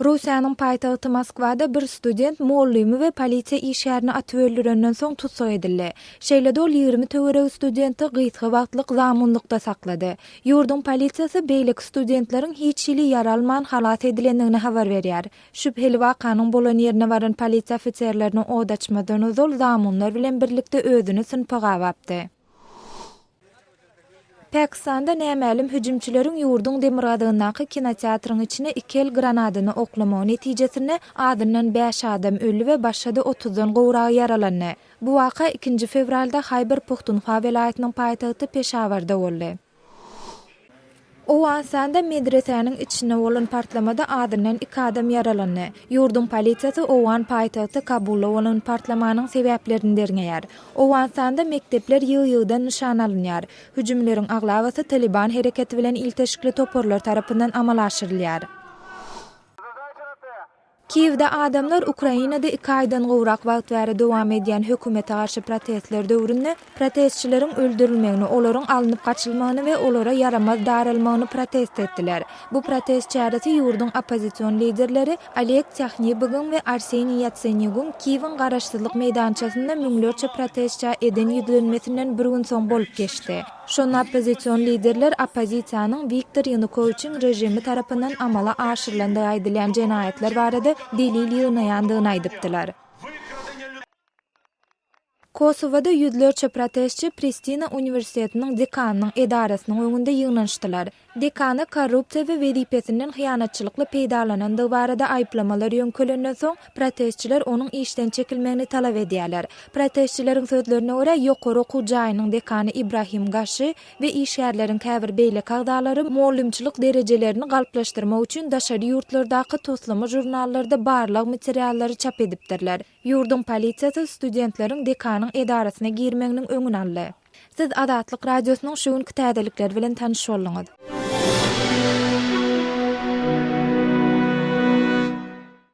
Russiýanyň paýtagty Moskwada bir student mugallymy we polisiýa işgärini atyp öldürenden soň tussag edildi. Şeýle-de ol 20 töweregi studenti gysga wagtlyk zamunlykda saklady. Ýurduň polisiýasy beýleki studentleriň hiç hili ýara alman halas edilendigini habar berýär. Şübheli wakanyň bolan ýerine baran polisiýa ofiserlerine od açmazdan ozal zamunlar bilen birlikde özüni synpa gabapdy. Pakistanda nämälim hüjümçileriň ýurduň demirgazygyndaky kinoteatryň içine iki el granadyny oklamagy netijesinde azyndan bäş adam öldi we başga-da otuzdan gowragy ýaralandy. Bu waka ikinji fewralda Haýber-Puhtunhwa welaýatynyň paýtagty Peşawarda boldy. Owganystanda medresäniň içinde bolan partlamada azyndan iki adam ýaralandy. Ýurduň polisiýasy owgan paýtagty Kabulda bolan partlamanyň sebäplerini derňeýär. Owganystanda mekdepler ýygy-ýygydan nyşana alynýar. Hüjümleriň aglabasy Talyban hereketi bilen ilteşikli toparlar tarapyndan amala aşyrylýar. Kiýewde adamlar Ukrainada iki aýdan gowrak wagt bäri dowam edýän hökümete garşy protestler döwründe protestçileriň öldürilmegini, olaryň alnyp gaçylmagyny we olara ýaramaz daralmagyny protest etdiler. Bu protest çäresi ýurduň oppozision liderleri Oleg Týahnibowyň we Arseniý Ýatsenýugyň Kiýewiň Garaşsyzlyk meýdançasynda müňlerçe protestçä eden ýüzlenmesinden bir gün soň bolup geçdi. Şonda oppozision liderler oppozisiýanyň Wiktor Ýanukowiçiň režimi tarapyndan amala aşyrylandygy aýdylýan jenaýatlar barada delil ýygnaýandygyny aýdypdylar. Kosowada ýüzlerçe protestçi Pristina uniwersitetiniň dekanynyň edarasynyň öňünde ýygnanyşdylar. Dekana korrupsiýa we wezipesinden hyýanatçylykly peýdalanandygy barada aýyplamalar ýöňkelenden soň, protestçiler onuň işden çekilmegini talap edýärler. Protestçileriň sözlerine görä, ýokary okuw jaýynyň dekany Ibrahim Gaşi we işgärleriň käbir beýleki agzalary mugallymçylyk derejelerini galplaşdyrmak üçin daşary ýurtlardaky toslama žurnallarda barlag materiallary çap edipdirler. Ýurduň polisiýasy studentleriň dekanyň edarasyna girmeginiň öňüni aldy. Siz Azatlyk Radiosynyň şu günki täzelikleri bilen tanyş bolduňyz.